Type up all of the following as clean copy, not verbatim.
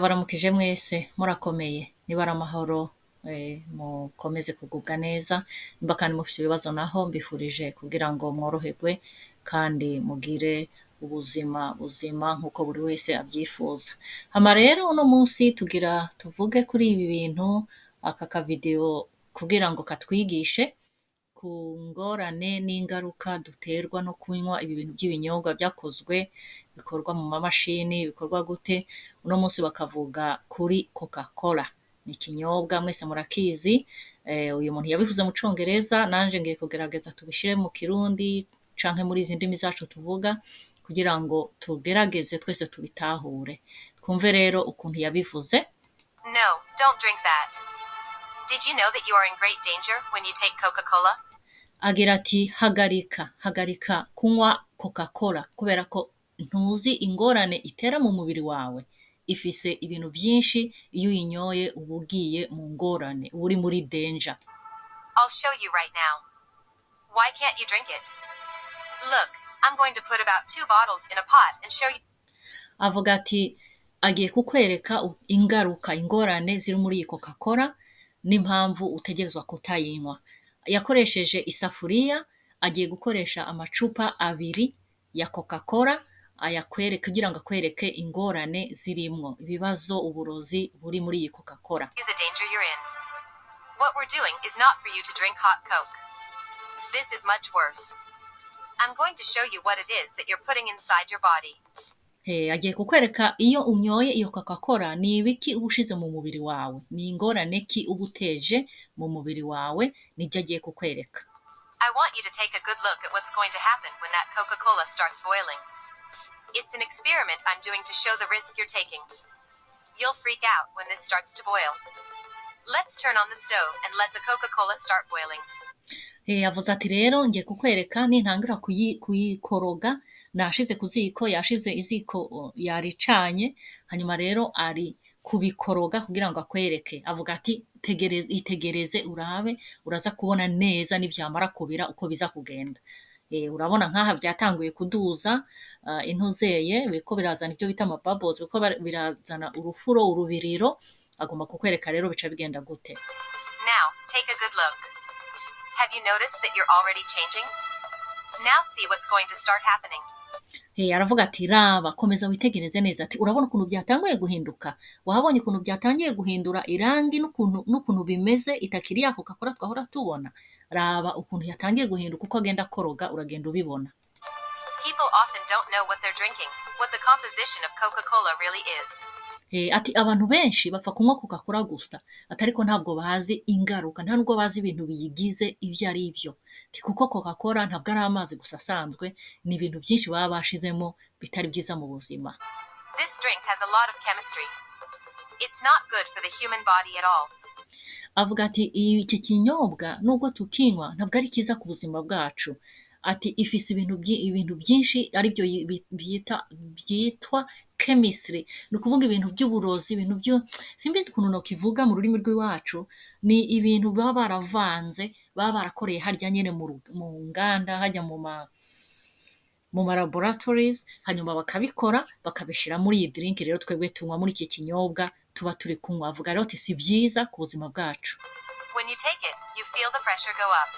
Baramukije mwese, murakomeye? Niba ari amahoro, mukomeze kugubwa neza. Nimba kandi mufise ibibazo naho, mbifurije kugira ngo mworoherwe kandi mugire ubuzima buzima nk'uko buri wese avyifuza. Hama rero uno munsi tugira tuvuge kuri ibi bintu, aka kavideo kugira ngo katwigishe ku ngorane n'ingaruka duterwa no kunywa ibi bintu vy'ibinyobwa vyakozwe, bikorwa mu mamashini, bikorwa gute. Uno munsi bakavuga kuri Coca Cola. Ni ikinyobwa mwese murakizi. Uyu muntu yabivuze mu Congereza, nanje ngiye kugerageza tubishire mu Kirundi canke muri izi ndimi zacu tuvuga kugira ngo tugerageze twese tubitahure. Twumve rero ukuntu yabivuze. No, don't drink that. Did you know that you are in great danger when you take Coca Cola? Agira ati: "Hagarika, hagarika kunywa Coca Cola, kubera ko ntuzi ingorane itera mu mubiri wawe. Ifise ibintu vyinshi, iyo uyinyoye uba ugiye mu ngorane, uba uri muri danger." I'll show you right now. Why can't you drink it? Look, I'm going to put about two bottles in a pot and show you. Avuga ati agiye kukwereka ingaruka, ingorane ziri muri iyi Coca Cola n'impamvu utegerezwa kutayinywa. Yakoresheje isafuriya, agiye gukoresha amacupa abiri ya Coca Cola ayakwereke kugira ngo akwereke ingorane zirimwo, ibibazo, uburozi buri muri iyi Coca Cola. The danger you're in. What we're doing is not for you to drink hot Coke. This is much worse. I'm going to show you what it is that you're putting inside your body. Agiye kukwereka iyo unyoye iyo Coca Cola ni ibiki uba ushize mu mubiri wawe, ni ingorane ki uba uteje mu mubiri wawe, nibyo agiye kukwereka. I want you to take a good look at what's going to happen when that Coca Cola starts boiling. It's an experiment I'm doing to show the risk you're taking. You'll freak out when this starts to boil. Let's turn on the stove and let the Coca Cola start boiling. Yavuze ati: "Rero ngiye kukwereka nintangira kuyikoroga." Nashize ku ziko, yashize iziko, yaricanye, hanyuma rero ari kubikoroga kugira ngo akwereke. Avuga ati: "Tegereze, itegereze urabe, uraza kubona neza nivyamara kubira uko biza kugenda." Urabona nk'aha vyatanguye kuduza intuzeye, biriko birazana ivyo bita ama bubbles, biriko birazana urufuro, urubiriro. Agomba kukwereka rero bica bigenda gute. Now, take a good look. Have you noticed that you're already changing? Now see what's going to start happening. Aravuga ati: "Raba, komeza witegereze neza." Ati: "Urabona ukuntu byatanguye guhinduka? Wahabonye ukuntu byatangiye guhindura irangi n'ukuntu bimeze, itakiri ya Coca Cola twahora tubona? Raba ukuntu yatangiye guhinduka, uko agenda akoroga uragenda ubibona." People often don't know what they're drinking, what the composition of Coca Cola really is. Ati abantu benshi bapfa kunywa Coca Cola gusa, ati ariko ntabwo bazi ingaruka, nta nubwo bazi ibintu biyigize ibyo ari byo. Ati kuko Coca Cola ntabwo ari amazi gusa asanzwe, ni ibintu byinshi baba bashizemo bitari byiza mu buzima. This drink has a lot of chemistry. It's not good for the human body at all. Avuga ati iki kinyobwa nubwo tukinywa ntabwo ari cyiza ku buzima bwacu. Ati ifise ibintu byinshi aribyo byitwa chemistry, ni ukuvuga ibintu by'uburozi, ibintu byo simbizi ukuntu nokivuga mu rurimi rw'iwacu, ni ibintu baba baravanze, baba barakoreye harya nyene mu nganda, harya mu ma laboratories, hanyuma bakabikora bakabishira muri iyi drink rero twebwe tunywa, muri iki kinyobwa tuba turi kunywa. Avuga rero ati si byiza ku buzima bwacu. When you take it, you feel the pressure go up.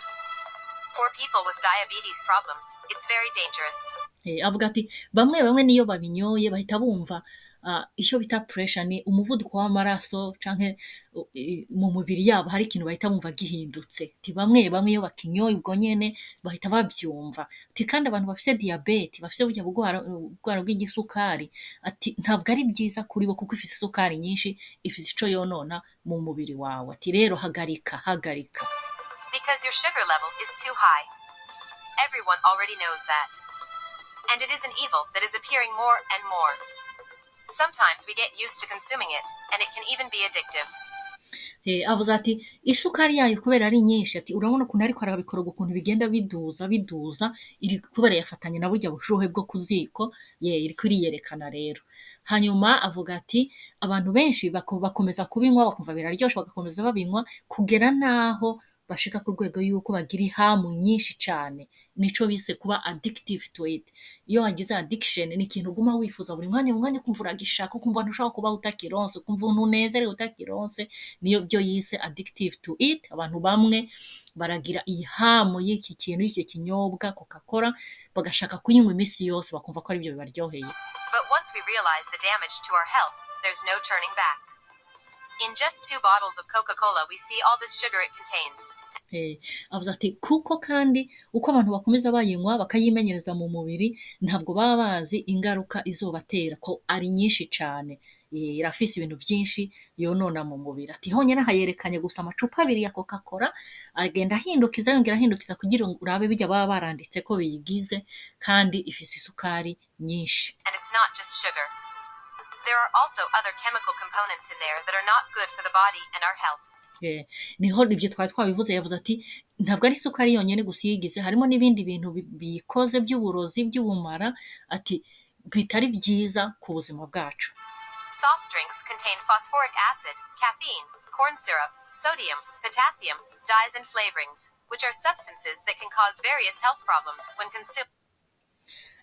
For people with diabetes problems, it's very dangerous. Avuga ati bamwe bamwe niyo babinyoye bahita bumva icyo bita pressure, ni umuvuduko w'amaraso, canke mu mubiri yabo hari ikintu bahita bumva gihindutse. Ati bamwe bamwe iyo bakinyoye ubwo nyene bahita bavyumva. Ati kandi abantu bafise diyabete, bafise burya bugwara bw'igisukari, ati ntabwo ari byiza kuri bo kuko ifise isukari nyinshi, ifise ico yonona mu mubiri wawe. Ati rero hagarika, hagarika. Because your sugar level is too high. Everyone already knows that. And it is an evil that is appearing more and more. Sometimes we get used to consuming it, and it can even be addictive. Avuze ati isukari yayo kubera ari nyinshi, ati urabona ukuntu ariko arabikoroga, ukuntu bigenda biduza biduza, iri kubera yafatanye na burya bushuhe bwo ku ziko, ye iriko iriyerekana rero. Hanyuma avuga ati abantu benshi bakomeza kubinywa, bakumva biraryoshe, bagakomeza babinywa kugera naho bashika ku rwego yuko bagira ihamu nyinshi cane. Nico bise kuba addictive to it. Iyo wagize addiction, ni ikintu uguma wifuza buri mwanya, buri mwanya, ukumva uragishaka, ukumva ntushobora kubaho utakironse, ukumva ntunezerewe utakironse. Niyo byo yise addictive to it. Abantu bamwe baragira ihamu y'iki kintu, y'iki kinyobwa Coca Cola, bagashaka kuyinywa iminsi yose, bakumva ko aribyo bibaryoheye. But once we realize the damage to our health, there's no turning back. In just two bottles of Coca Cola, we see all this sugar it contains. Avuze ati kuko kandi uko abantu bakomeza bayinywa, bakayimenyereza mu mubiri, ntabwo baba bazi ingaruka izobatera ko ari nyinshi cane. Irafise ibintu byinshi yonona mu mubiri. Ati honyine hayerekanye gusa amacupa abiri ya Coca Cola, agenda ahindukiza, yongera ahindukiza kugira ngo urabe bijya baba baranditse ko biyigize, kandi ifise isukari nyinshi. And it's not just sugar. There are also other chemical components in there that are not good for the body and our health. Niho ibyo twari twabivuze. Yavuze ati ntabwo ari isukari yonyine gusa iyigize, harimo n'ibindi bintu biyikoze by'uburozi, by'ubumara, ati bitari byiza ku buzima bwacu. Soft drinks contain phosphoric acid, caffeine, corn syrup, sodium, potassium, dyes, and flavorings, which are substances that can cause various health problems when consumed.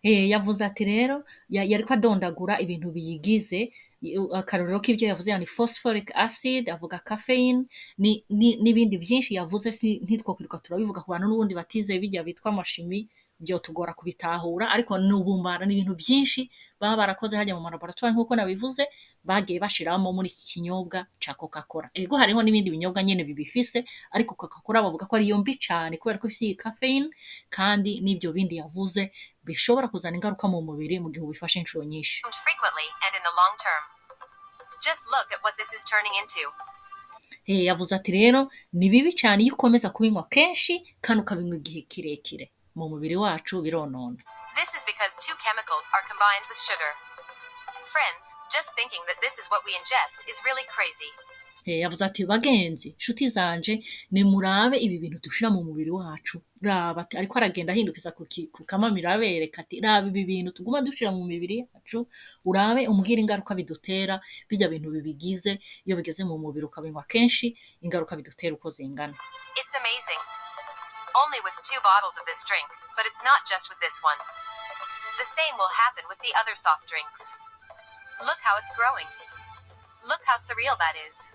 Yavuze ati rero yariko adondagura ibintu biyigize. Akarorero k'ibyo yavuze ni phosphoric acid, avuga caffeine n'ibindi byinshi yavuze, si ntitwokwirirwa turabivuga ku bantu n'ubundi batize bijya bitwa amachimie, byotugora kubitahura, ariko ni ubumara, ni ibintu byinshi baba barakoze hajya mu malaboratoire, nk'uko nabivuze, bagiye bashiramo muri iki kinyobwa ca Coca Cola. Ego, hariho n'ibindi binyobwa nyene bibifise, ariko Coca Cola bavuga ko ariyo mbi cane kubera ko ifise iyi caffeine kandi n'ibyo bindi yavuze bishobora kuzana ingaruka mu mubiri mu gihe ubifashe inshuro nyinshi. Frequently and in the long term. Just look at what this is turning into. Yavuze ati rero ni bibi cyane iyo ukomeza kubinywa kenshi kandi ukabinywa igihe kirekire, mu mubiri wacu bironona. This is because two chemicals are combined with sugar. Friends, just thinking that this is what we ingest is really crazy. Yavuze ati bagenzi, nshuti zanje, nimurabe ibi bintu dushira mu mubiri wacu. Raba, ati ariko aragenda ahindukiza ku kamamiro, abereka ati raba ibi bintu tuguma dushira mu mibiri yacu, urabe umbwire ingaruka bidutera, bijya bintu bibigize, iyo bigeze mu mubiri ukabinywa kenshi, ingaruka bidutera uko zingana. It's amazing. Only with two bottles of this drink, but it's not just with this one. The same will happen with the other soft drinks. Look how it's growing. Look how surreal that is.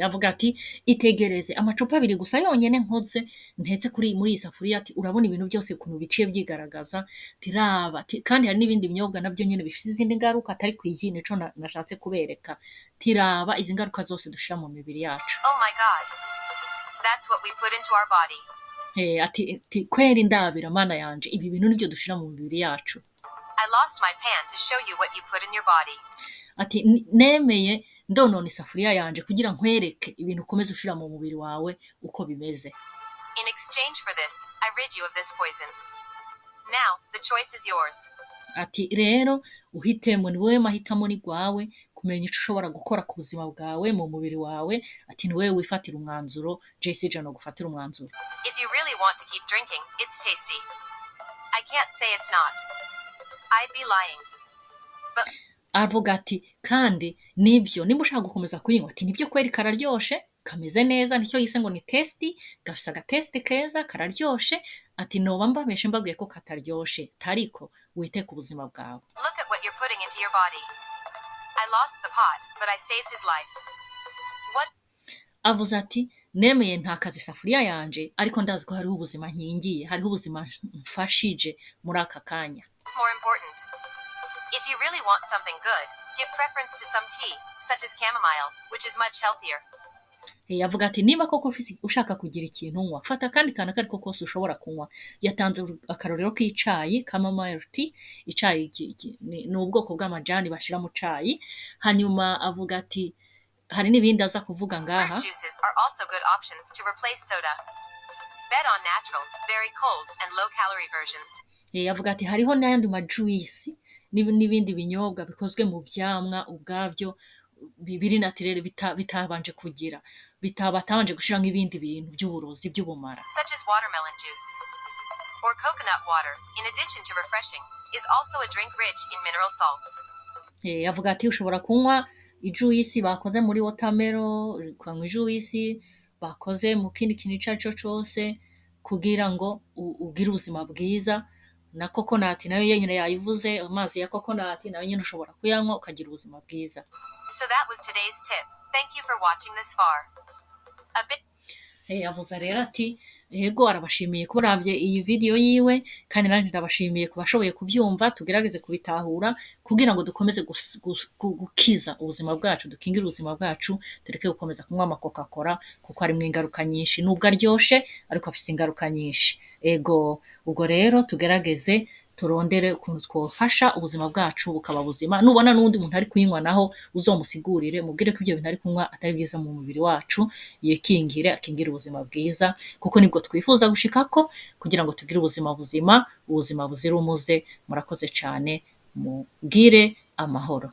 Avuga ati itegereze amacupa abiri gusa yonyene nkoze ntetse kuri muri iyi safuriya, ati urabona ibintu byose ukuntu biciye byigaragaza, ati raba, ati kandi hari n'ibindi binyobwa nabyo nyene bifise izindi ngaruka, atari ku iyi nico nashatse kubereka, ati raba izi ngaruka zose dushira mu mibiri yacu. Oh my God. That's what we put into our body. Ati kweri ndabira mana yanje, ibi bintu nibyo dushira mu mibiri yacu. I lost my pan to show you what you put in your body. Ati nemeye ndonona isafuriya yanje kugira nkwereke ibintu ukomeza ushira mu mubiri wawe uko bimeze. In exchange for this, I rid you of this poison. Now, the choice is yours. Ati rero uhitemo, ni wowe mahitamo, ni gwawe kumenya ico ushobora gukora ku buzima bwawe, mu mubiri wawe. Ati ni wowe wifatira umwanzuro, je sije no gufatira umwanzuro. If you really want to keep drinking, it's tasty. I can't say it's not. I'd be lying. But Avuga ati kandi nibyo, nimba ushaka gukomeza kuyinywa, ati nibyo kweri kararyoshe, kameze neza, nicyo yise ngo ni tasty, gafise agataste keza, kararyoshe. Ati noba mbabeshe mbabwiye ko kataryoshe, tariko wite ku buzima bwawe. Look at what you're putting into your body. I lost the pot, but I saved his life. What Avuze ati nemeye ntakaza isafuriya yanje, ariko ndazi ko hariho ubuzima nkingiye, hariho ubuzima mfashije muri aka kanya. What's more important? If you really want something good, give preference to some tea, such as chamomile, which is much healthier. Avuga ati niba koko ushaka kugira ikintu unywa, fata akandi kantu ako ariko kose ushobora kunywa. Yatanze akarorero k'icayi chamomile tea. Icayi ni ubwoko bw'amajani bashira mu cayi. Hanyuma avuga ati hari n'ibindi aza kuvuga ngaha. Fruit juices are also good options to replace soda. Bet on natural, very cold, and low calorie versions. Avuga ati hariho n'ayandi majuice n'ibindi binyobwa bikozwe mu vyamwa ubwabyo, biri naturel, bitabanje kugira batabanje gushiramwo ibindi bintu by'uburozi, by'ubumara. Such as watermelon juice. Or coconut water, in addition to refreshing, is also a drink rich in mineral salts. Avuga ati ushobora kunywa ijuisi bakoze muri watermelon, ukanywa ijuisi bakoze mu kindi kintu icyo ari cyo cyose, kugira ngo ugire ubuzima bwiza. Na coconut nayo yenyine yayivuze, amazi ya coconut nayo nyine ushobora kuyanywa ukagira ubuzima bwiza. So that was today's tip. Thank you for watching this far. A bit Yavuze rero ati yego, arabashimiye kuba urabye iyi video yiwe, kandi nanjye ndabashimiye ku bashoboye kubyumva. Tugerageze kubitahura kugira ngo dukomeze gukiza ubuzima bwacu, dukingire ubuzima bwacu, tureke gukomeza kunywa ama Coca Cola kuko harimo ingaruka nyinshi. Nubwo aryoshe, ariko afite ingaruka nyinshi. Ego, ubwo rero tugerageze turondere ukuntu twofasha ubuzima bwacu bukaba buzima. Nubona n'uwundi muntu ari kuyinywa naho, uzomusigurire, mubwire ko ibyo bintu ari kunywa atari byiza mu mubiri wacu, yikingire, akingire ubuzima bwiza, kuko nibwo twifuza gushikako kugira ngo tugire ubuzima buzima, ubuzima buzira umuze. Murakoze cyane, mugire amahoro.